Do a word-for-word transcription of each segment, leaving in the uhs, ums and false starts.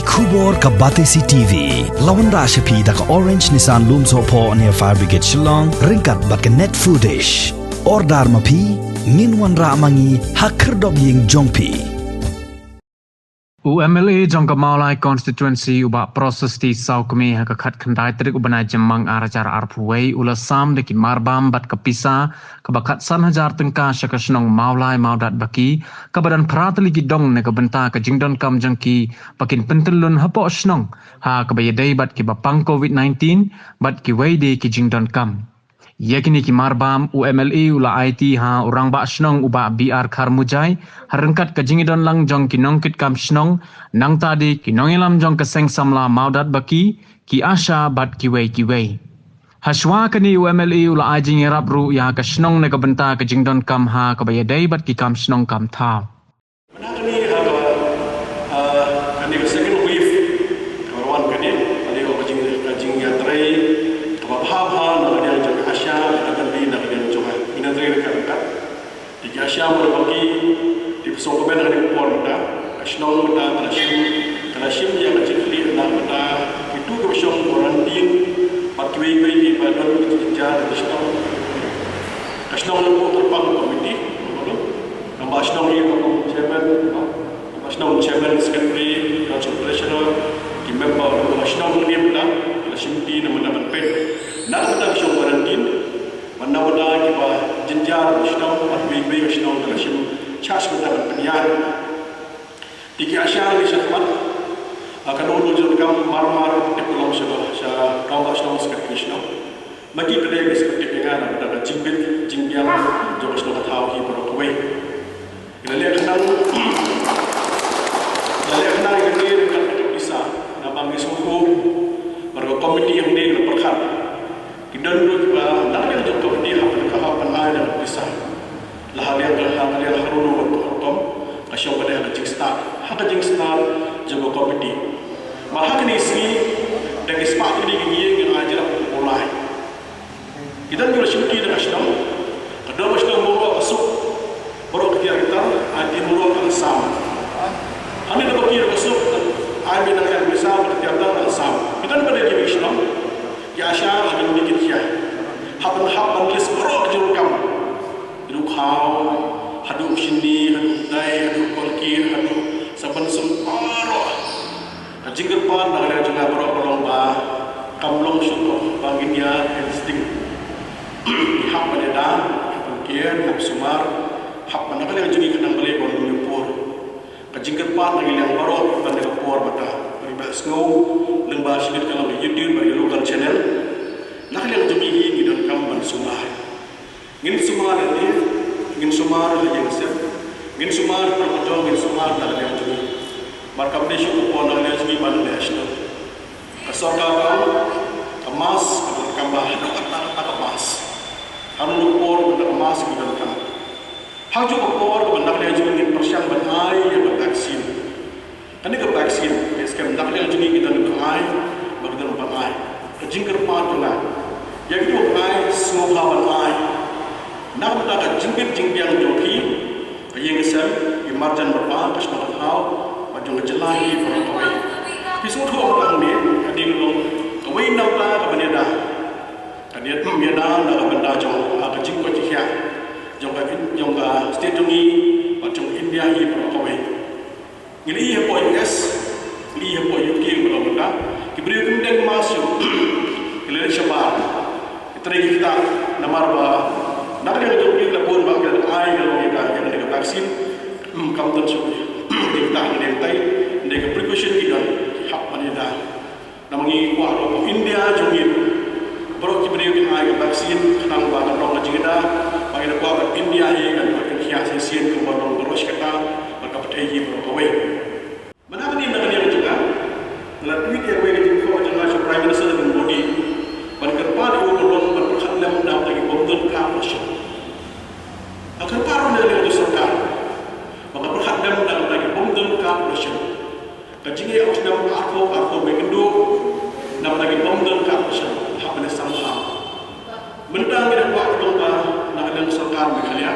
Khubor ka Batesi T V la wanrah sha phi da ka Orange Nissan Lumsohphoh near Fire Brigade Shillong ryngkat bad ka Net Foodish. Order ma phi, ngin wanrah ma ngi ha khyrdop ïing jong phi. U M L A jong ka Mawlai Constituency u Bah Prasasti Sawkmie ha ka khatkhyndai tarik u bnai Jymmang ar hajar arphew wei u la sam da ki marbam bad ka pisa kaba khatsan hajar tyngka sha ka shnong Mawlai Mawdatbaki, kaba don phra tylli ki dong na ka bynta ka jingdonkam jong ki ba kin pyntyllun hapoh shnong ha kaba ïadei bad kiba pang covid nineteen bad kiwei de ki jingdonkam. Ïa kine ki marbam u M L A u la aiti ha u rangbah shnong u Bah B R Kharmujai ha ryngkat ka jingïadon lang jong ki nongkitkam shnong, nangta de ki nongïalam jong ka seng samla Mawdatbaki, ki ASHA bad kiwei kiwei. Hashwa kane u M L A u la ai jingïarap ruh ïa ka shnong na ka bynta ka jingdonkam ha kaba ïadei bad ki kam shnong kam thaw. Mynta kane ha ka, ah, kane ka second wave kaba wan kane, kane ka jing, ka jingïatrei kaba bha bha na ka liang jong ka ASHA, na ka liang jong ka, ïatrei ryngkat ryngkat. Te ki ASHA Mawdatbaki, te ki sngewkmen ha kane ka por mynta, ka shnong mynta ka la shim, ka la shim ïa ka jingkhlieh na ka bynta kito kiba shong quarantine bad kiwei kiwei kiba don ki jingjia ha ka shnong. Ka shnong la buh kyrpang komiti, Namba shnong hi ka chairman, namba shnong chairman, secretary, council treasurer, ki member, namba shnong ni bynta, la shim ti na mynta ban peit. Na bynta ki shong quarantine, bad na bynta kiba jynjar shnong, bad kiwei kiwei shnong la shim charge bynta ban pynïaid. Te ki ASHA ni shakhmat, ah, ka dong dong jong kam mar mar tip long sha, sha rangbah shnong, secretary shnong. Ma ki pdeng bad ki pdeng nga na ka jingbit jingbiang jong ka shnong ka thaw hi baroh kawei. Ngi la leh khnang, ngi la leh khnang ïa kane ryngkat ka pisa, namar ngi sngewthuh ba ka komiti hangne ka la pyrkhat. Ki don ruh kiba na ka liang jong ka komiti hap ban, hap ban ai da ka pisa. La ha liang ka, ha liang harud ruh rukom, ka shong ka dei ha ka jingstad, ha ka jingstad jong ka komiti. Bad ha kane sngi, da ki spah tylli ki ïing ngi ai jrap u lai. Ki don ki la shim ti na ka shnong, ka don ka shnong baroh ka suk, baroh ka tiar ki tar, ai ti baroh ka sam. Hangne da ba ki da ka suk, ai mi na ka pisa, ka tiar tar ka sam. Ki don ba da ki shnong, ki ASHA, ha kane ki khia. Hap ban, hap ban list baroh ka jingdonkam. Haduh khaw, haduh shini, haduh dai, haduh kolkit, haduh saban sum baroh. Ka jingkyrpad na ka liang jong nga baroh ka long ba kam long shuh ba ngin ïa insting. Hap ban ïada, hap ban kiar, hap sumar, hap ban na ka liang jong ngi khnang balei ba ngin ïa pur. Ka jingkyrpad na ka liang baroh ban da ka por bata. Bad ba sngew lyngba shilid ka long YouTube bad ka local channel. Na ka liang jong ngi ngi donkam ban sumar. Ngin sumar ïa lade, ngin sumar ïa ïing sem, ngin sumar ïa ka jong, ngin sumar na ka liang jong ngi. Bad kam dei shuh ka por na ka liang jong ngi ban leh shuh. Ka sorkar ka, ka mask ka donkam ba haduh katta katta ka mask. Haduh ka por ka mask ka donkam. Haduh ka por ka ban na ka liang jong ngi ngin pyrshang ban ai ïa ka vaccine. Kane ka vaccine, ka skhem na ka liang jong ngi ki don ban ai, ba ki don ban ai. Ka jingkyrpad jong nga. Ïa kito ban ai, sngewbha ban ai. Na ka bynta ka jingbit jingbiang jong phi, ka ïing ka sem, ki marjan marpa, ka shnong ka thaw, bad jong ka jylla hi baroh kawei. Phi sngewthuh ba hangne, ka dei ka long, kawei na ka bynta ka ban ïada. Ka dei ban ïada na ka bynta jong, ah, ka jingkoit jingkhiah. Jong ka, jong ka state jong ngi, bad jong India hi baroh kawei. Ngi la ïohi hapoh U S, ngi la ïohi hapoh U K, ba la mynta ki briew kim deng mask shuh. Ki la leit shabar. Ki trei ki ktah namar ba na ka liang jong ki la bun ba ki la ai ka long ïa ka, ïa ka vaccine. Hmm, kam don shuh ki ktah ki deng tai. Dei ka precaution ki don, ki hap ban ïada. Namar ngi kwah ruh ba India jong ngi baroh ki briew kin ai ka vaccine khnang ba kan long ka jingïada, ba ngi kwah ba India hi kan, kan khiah shisien kumba long baroh shi katta bad ka pyrthei hi baroh kawei. Mynta ka dei na ka liang jong nga, nga la tweet ïa kawei ka jingkyrpad jong nga sha u Prime Minister Narendra Modi ban kyrpad ïa u ban long ban pyrkhat lem na bynta ki bym don ka pyrshah. Nga kyrpad ruh na ka liang jong sorkar ba ka pyrkhat lem na bynta ki bym don ka pyrshah. Ka jingeh u snem arphew, arphew wei kynduh, na bynta ki bym don ka pyrshah, hap ban ïasam bha. Mynta ngi da kwah ka dong ba na ka liang sorkar Meghalaya,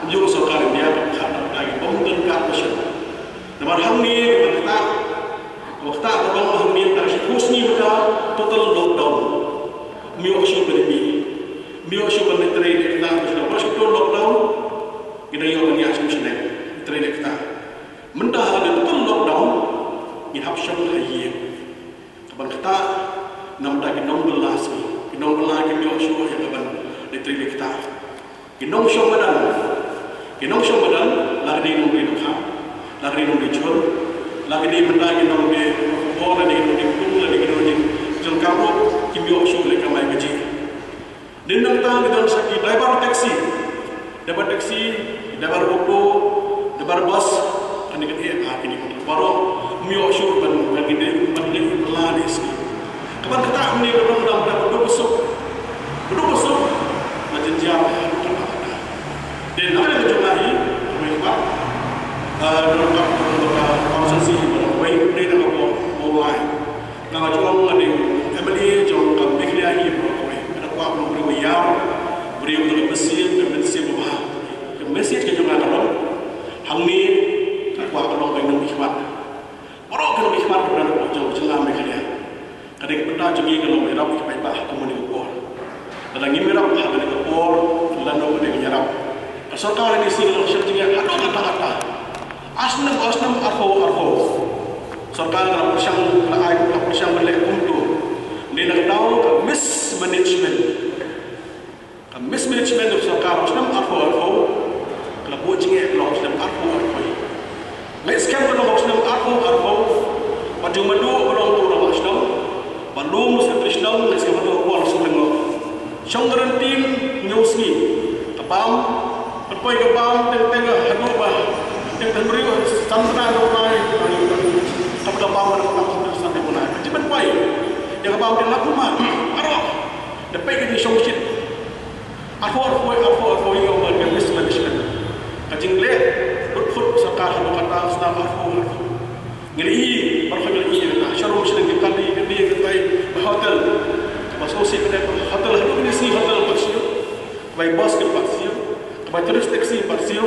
ym ju sorkar India, ka pyrkhat na bynta ki bym don ka pyrshah. Namar hangne ka pyrkhat Kata ka long hangne mynta shiphew sngi mynta total lockdown. Ym ïoh shuh ban ïa, ym ïoh shuh ban leit trei leit kata, ba shiphew lockdown. Ngi dang ïoh ban ïa shim shnong leit trei leit kata. Mynta ha kane total lockdown ngi hap shong ha ïing. Kaban kata namar ki nongbylla sngi, ki nongbylla kim ïoh shuh ïa kaban leit trei leit kata. Ki nongshong madan, ki nongshong madan, la ki dei nongdie nongkham, la ki dei nongdie jhur, la ki dei mynta ki nongdie bor, la ki dei nongdie ktung, la ki dei nongdie jingkam ruh, kim ïoh shuh leit kamai kajih. Dei nangta ngi don sa ki driver taxi, driver taxi, driver auto, driver bus, kane ka eh ha kine baroh ym ïoh shuh ban, ban leit, ban leit bylla ne sngi. Kaban kata mynne ka dang dang dang duk suk, duk suk. Na jynjar ha duk kata kata. Dei na ka jong nga hi, kawei pat, eh, dei na ka, dei na ka constituency ba dang wei, dei na ka Mawlai. Nga nga jong nga dei M L A jong ka Meghalaya hi baroh kawei. Nga da kwah ba u briew u ïar, u briew u da ka mynsiem, ka mynsiem ba bha. Ka message ka jong nga ka long, hangne nga kwah ka long ba ngi nang ikhmat. Baroh ki nongmihkhmat kiba don hapoh jong ka jylla Meghalaya. Ka dei ka bynta jong ngi ka long ban ïarap ïa ki paidbah ha kane ka por. Lada ngim ïarap ha kane ka por, lano ngin ïarap? Ka sorkar ka dei shisha ka long shisha jingïarap haduh katta katta. Ar snem, ar snem, arphew, arphew. Sorkar ka la pyrshang, ka la ai, ka la pyrshang ban leh kumto. Hynrei na ka daw ka mismanagement. Ka mismanagement ka sorkar, u snem arphew arphew, ka la buh jingeh ka long u snem arphew arphew. Leit skhem ka long u snem arphew arphew, ba jong madu ka long tu na ba shnong, ba lum u snem tri shnong, leit skhem madu ka long u snem. Shong quarantine hynñiew sngi, ka bam, ka poi ka bam, teng teng haduh ba, teng teng briew, san bnai, dua bnai, ka bam, ka bam, san bnai, ka jied ban poi, ïa ka bam, teng la kumar, aro, da peit ka jingshong shit. Arphew, arphew, arphew, arphew, ïa ka mismanagement. Ka jingleh lut phut sorkar haduh katta snem arphew, arphew. Ngi la ïohi, baroh ngi la ïohi ïa kata. Sharum shnong ki kali, ki kali, ki kali, ba hotel. Ba sngewsih kane, ba hotel haduh kine sngi hotel pat siew. Ba bus ki pat siew. Ba tourist taxi pat siew.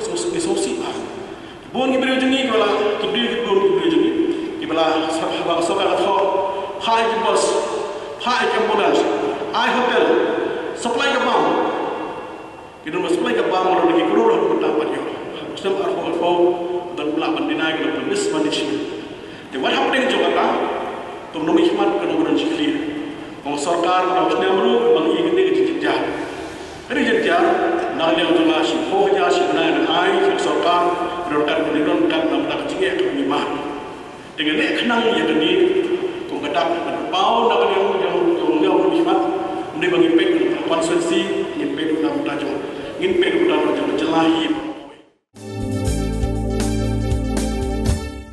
Sngewsih, sngewsih ba. Bun ki briew jong ngi kiba la, ki briew, ki bun ki briew jong ngi kiba la, sa-, haba ka sorkar ka thoh, phah ïa ki bus, phah ïa ki ambulance, ai hotel, supply ka bam. Ki don ba supply ka bam, ba don ki klur ha kata pat ïoh. Ha u snem arphew arphew, don ba lah ban deny ka long ka mismanagement. Te wat hapdeng jong kata, to nongmihkhmat ka nongdon shi khlieh. Ka sorkar ka dang snem ruh, ba ngi ïohi kane ka jingjynjar. Ka dei jynjar, na ka liang jong nga shiphew hajar shi bnai ngan ai sha ka sorkar, ka donkam, ka donkam na ka bynta ka jingeh ka mihkhmat. Te ngan leh khnang ïa kane, kum ka dak, ngan paw na ka liang jong, jong, jong u mihkhmat, ym dei ba ngin peit na ka constituency, ngin peit na ka bynta jong, ngin peit na ka bynta jong ka jylla hi.